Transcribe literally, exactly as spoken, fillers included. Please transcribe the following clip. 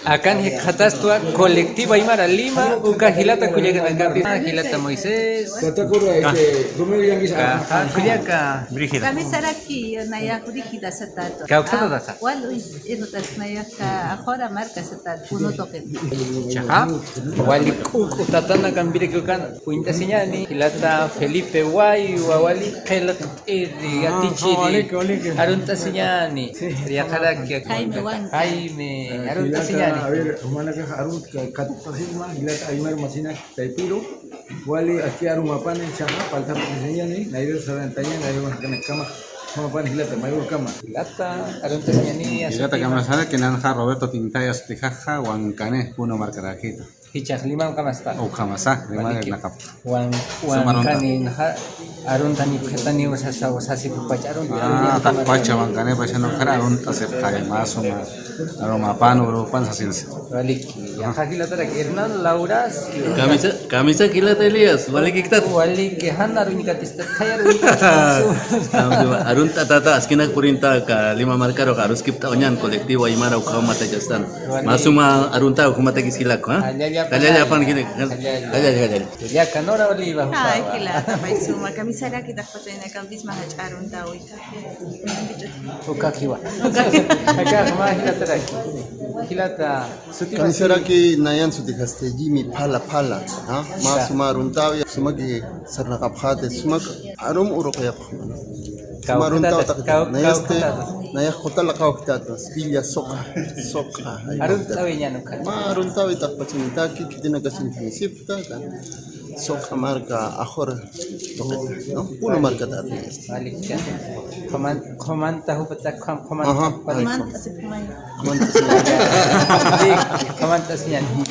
Akan jikxatastwa Colectiva Aymara Lima, uka jilata kullakanakapis. Jilata Moisés. Tata Coro, este, Romero Yanguis, ah, ah, kullaka Brígida. Kamisaraki, naya Brígida satat. Kawksatasa. Ah, wal uy, irutat naya ka ajora marka satat, puno toqin. Chaja, wali k'uk'u tatana kambiraki ukan, uñt'asiñani, jilata Felipe Waywa, wali qillq Iri, ah, atichiri. Waliki, waliki. Arunt'asiñani. Sí. Yaqharaki. Jaime Huanca. Jaime, eh, arunt'asiñani. Jilata, a ver, jumanakax arunt-, ka-, katuqt'asisma, jilata aymar masinak taypiru. Wali ati arumapani, chaja, paltapasiñani, nayrir sarantaña, nayrir wankanakkama, jumapani jilata, mayurkama. Jilata, arunt'asiñani, jilata, asutima. Kamasaraki nanxa Roberto Tintaya sutijaxa, Wankane, Puno markarakita. Jichhax Limankamasta. Ukhamasa, Limanakap. Wan-, Wankani naxa, aruntani phatani sasa, sasi pacha arunta. Ah, taqpacha Wankani pacha no kara arunta sepkay, masuma. Arumapan, urupan sasinsa. Waliki, ya, jilatarak Hernán Lauracio. Kamisa, kamisa jilata Elías, waliki ktat. Waliki, jan aruñkatista, kay aruñkatista. Arunta tata, askinak purinta, ka Lima markaru, aruskipta uñan, Colectiva Aymara, ukhaw matachastan. Masuma arunta, ukhamatakis jilak, ha? Allalla, allalla, pan jilak. Allalla. Allalla, allalla. Ya, kanora oliva. Ay, jilata, paysuma, kamisaraki taqpachayna, kambisma jach'a arunta, uy. Ukakiwa. Ukakiwa. Aka, ma jilatarak. Jilata, suti. Kamisaraki nayan sutijasti, Jimmy Phala Phala, ha? Masuma aruntawi, sumaki sarnaqapxati, sumak arum uruqyapxman. Suma aruntaw taqi. Nayax qutala qawjtata, sipilla suqa, suqa. Aruntawi ñanuka. Ma aruntawi taqpachinitaki, khitinakasin khinisipta, suqa marka ajor, ¿no? Puno markata. Waliki. Qhuman-, qhumanta jupata, qhum-, qhumanta. Ajá. Qhumanta, qhumanta. Qhumanta siñani.